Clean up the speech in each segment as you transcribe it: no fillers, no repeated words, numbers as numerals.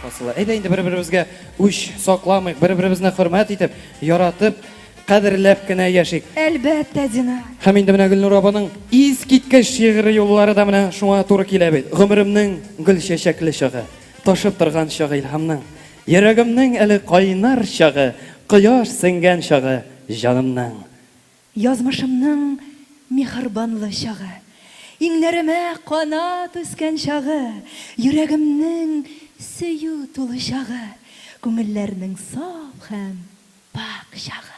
фасылы. Әйдә инде бер-беребезгә үч сакламыйк, бер-беребезне хөрмәт итеп, яратып, кадерләп кенә яшик. Әлбәттә, Динар. Һәм инде менә Гөлнур апаның искиткеч шигъри юллары да менә шуңа туры килә бит. Гомеремнең гөл чәчәкле чагы, ташып торган чагы илһамның. Йөрәгемнең әле кайнар чагы, кояш сеңгән чагы җанымның. Язмышымның миһербанлы чагы, Иңнәремә канат үскән чагы, Йөрәгемнең сөю тулы чагы, Күңелләрнең саф һәм пакь чагы.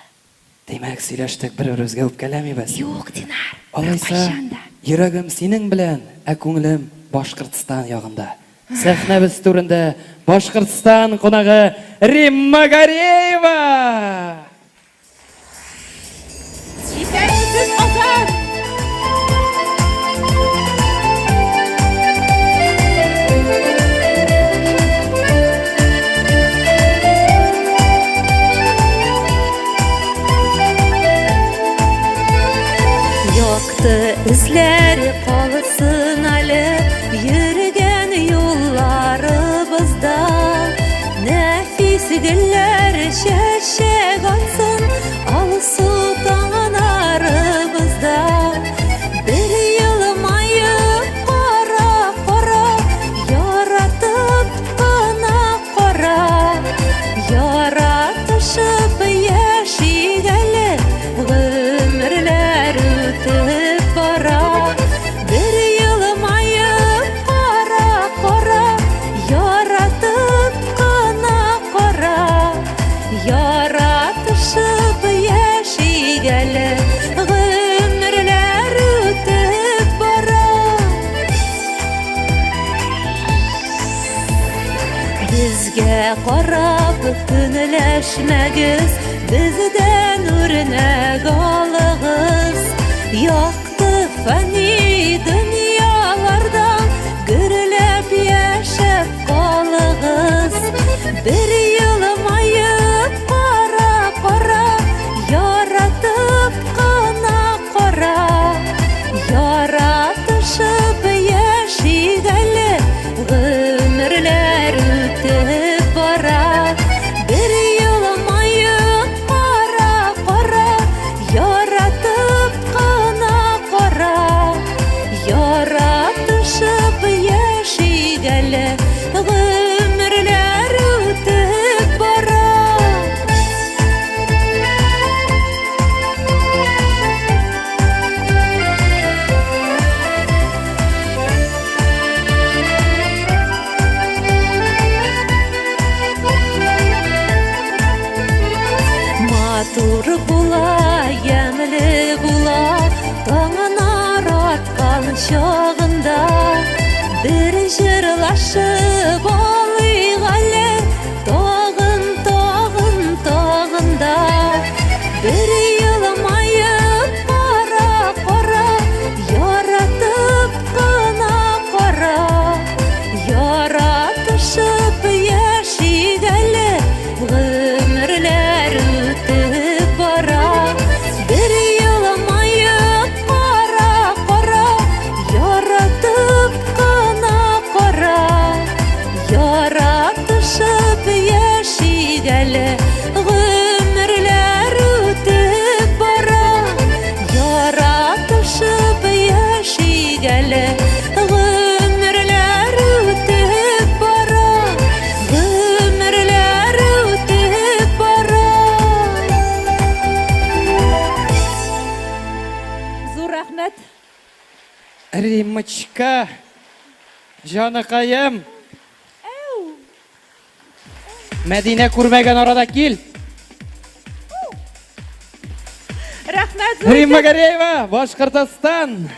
Димәк, сөйләштек, бер-беребезгә үпкәләмибез. Юк, Динар, Алайса, беркайчан да. йөрәгем синең белән, ә күңелем Башкортстан ягында. Сәхнәбез түрендә Башкортстан кунагы Римма Гареева! Исәнмесез, Азат! Якты эзләр калсын әле йөргән юлларыбызда. Нәфис гөлләр чәчәк атсын алсу таңнарыбызда. Бер елмаеп кара, кара, яратып кына кара. Яратышып яшик әле, гомерләр үтеп бара. Бер елмаеп кара, кара, Яратып кына кара, яратышып яшик әле, гомерләр үтеп бара. Безгә карап көнләшмәгез, бездән үрнәк алыгыз. Якты фани дөньяларда гөрләп яшәп калыгыз. Бер елмаеп кара, кара, яратып кына кара. Яратышып яшик әле, гомерләр үтеп бара. Бер елмаеп кара, кара, Яратып кына кара, яратышып яшик әле, гомерләр үтеп бара. Матур була, ямьле була, таңнар аткан чагында. Бер җырлашып алыйк әле, тагын, тагын, тагын да. Бер елмаеп кара, кара, яратып кына кара. Яратышып яшик әле, гомерләр үтеп бара. Бер елмаеп кара, кара, яратып кына кара. Яратышып яшик әле, гомерләр үтеп бара. Яратышып яшик әле, гомерләр үтеп бара. Гомерләр үтеп бара. Зур рәхмәт. Риммочка, җаныкаем. Мәдинә күрмәгән арада кил. Рәхмәт зур. Римма Гареева, Башкортостан.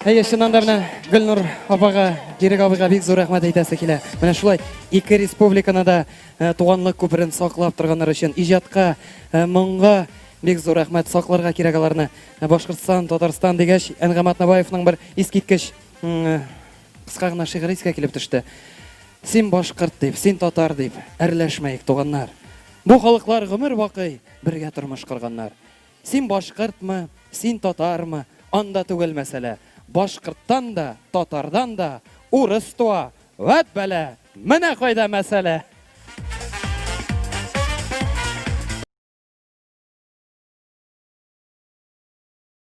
Әйе, чыннан да менә Гөлнур апага, Ирек абыйга бик зур рәхмәт әйтәсе килә. Менә шулай ике республиканы да э, туганлык күперен саклап торганнар өчен иҗатка, э, моңга бик зур рәхмәт. Сакларга кирәк аларны. Э, Башкортстан, Татарстан дигәч, Әнгам Атнабаевның бер искиткеч Кыска гына шигырь искә килеп төште. Син башкорт дип, син татар дип, әрләшмәек, туганнар. Бу халыклар гомер бакый бергә тормыш корганнар. Син башкортмы, син татармы, анда түгел мәсьәлә. Башкорттан да, татардан да урыс туа, Вәт бәла! Менә кайда мәсьәлә!